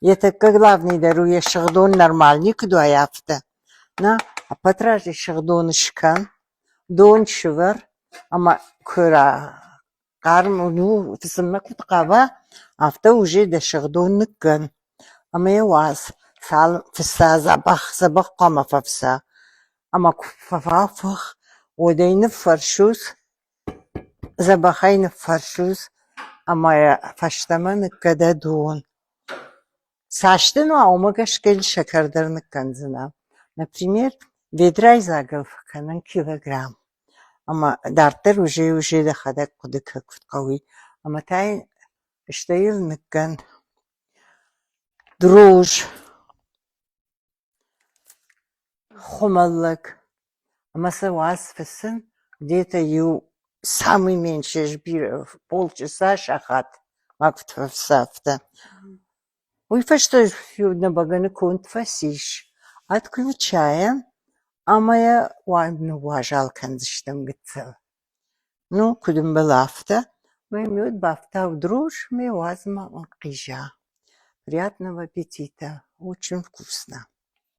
Йӕ тӕккӕ главный дӕр у йӕ сыгъдон нормальный куыд уай, афтӕ. Нӕ, ӕппӕт разӕй сыгъдон скӕн, дон сывӕр ӕмӕ куы хъарм ну, фыцынмӕ куыд хъава, афтӕ уже дӕ сыгъдон ныккӕн ӕмӕ йӕ уадз, цал фыца дзӕбӕх, дзӕбӕх хъуамӕ фӕфыца. Ӕмӕ куы фӕфых, уӕд ӕй ныффӕрсут, дзӕбӕхӕй ныффӕрсут ӕмӕ йӕ фӕстӕмӕ ныккӕ дӕ дон. Цас дын уа, уымӕ гӕсгӕ йыл сӕкӕр дӕр ныккӕндзынӕ. Например, ведрайы дзагыл фӕкӕнын килограмм. Ӕмӕ дарддӕр уже уже дӕхӕдӕг хъуыды кӕ, куыд хъӕуы. Ӕмӕ та йын стӕй йыл ныккӕн дрожж, хуымӕллӕг ӕмӕ сӕ уадз фыцын где-то иу самый меньший бирӕ полчаса, сахат ма куыд фӕфыца, афтӕ. Уый фӕстӕ нӕ бӕгӕны конд фӕцис. Отключаем ӕмӕ йӕ ныууазал кӕндзыстӕм гыццыл. Ну, куыд ӕмбӕлы, афтӕ. Мӕ мед бафтау дрожж, мӕ уадз ма ӕнхъиза. Приятного аппетита! Очень вкусно!